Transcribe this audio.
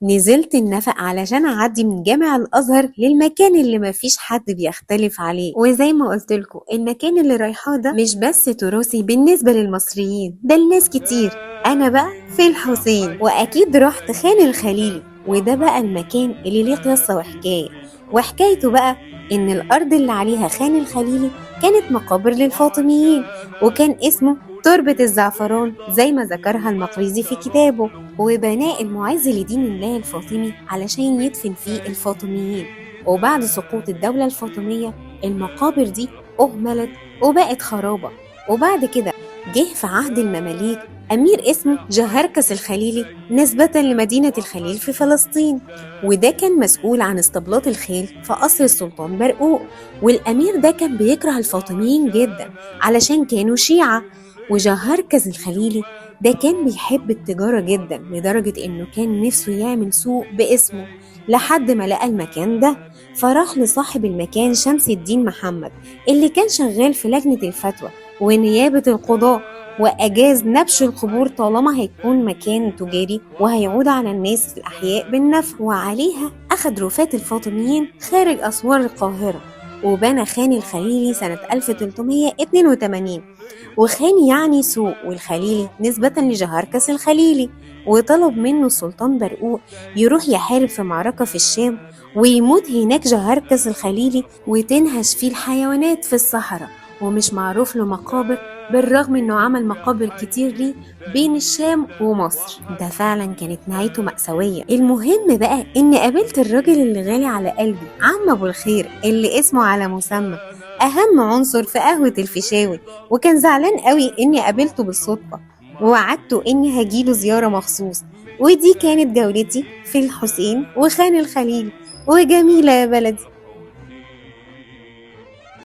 نزلت النفق علشان أعدي من جامع الأزهر للمكان اللي مفيش حد بيختلف عليه. وزي ما قلت لكم المكان اللي رايحاه ده مش بس تراثي بالنسبة للمصريين، ده لناس كتير. أنا بقى في الحسين، وأكيد رحت خان الخليلي، وده بقى المكان اللي ليه قصة وحكاية. وحكايته بقى إن الأرض اللي عليها خان الخليلي كانت مقابر للفاطميين، وكان اسمه تربة الزعفران زي ما ذكرها المقريزي في كتابه، وبناء المعز لدين الله الفاطمي علشان يدفن فيه الفاطميين. وبعد سقوط الدولة الفاطمية المقابر دي أهملت وبقت خرابة. وبعد كده جه في عهد المماليك أمير اسمه جهركس الخليلي نسبة لمدينة الخليل في فلسطين، وده كان مسؤول عن اسطبلات الخيل في قصر السلطان برقوق. والأمير ده كان بيكره الفاطميين جدا علشان كانوا شيعة. وجهركز الخليلي ده كان بيحب التجارة جدا لدرجة إنه كان نفسه يعمل سوق باسمه، لحد ما لقى المكان ده، فراح لصاحب المكان شمس الدين محمد اللي كان شغال في لجنة الفتوى ونيابة القضاء، وأجاز نبش القبور طالما هيكون مكان تجاري وهيعود على الناس الأحياء بالنفع. وعليها أخذ رفات الفاطميين خارج أسوار القاهرة، وبنى خان الخليلي سنة 1382. وخان يعني سوق، والخليلي نسبة لجهركس الخليلي. وطلب منه السلطان برقوق يروح يحارب في معركة في الشام ويموت هناك جهركس الخليلي وتنهش فيه الحيوانات في الصحراء، ومش معروف له مقابر بالرغم انه عمل مقابر كتير ليه بين الشام ومصر. ده فعلا كانت نهايته مأساوية. المهم بقى اني قابلت الراجل اللي غالي على قلبي، عم ابو الخير اللي اسمه على مسمى، اهم عنصر في قهوة الفيشاوي، وكان زعلان قوي اني قابلته بالصدفة ووعدته اني هجيله زيارة مخصوص. ودي كانت جولتي في الحسين وخان الخليل، وجميلة يا بلدي.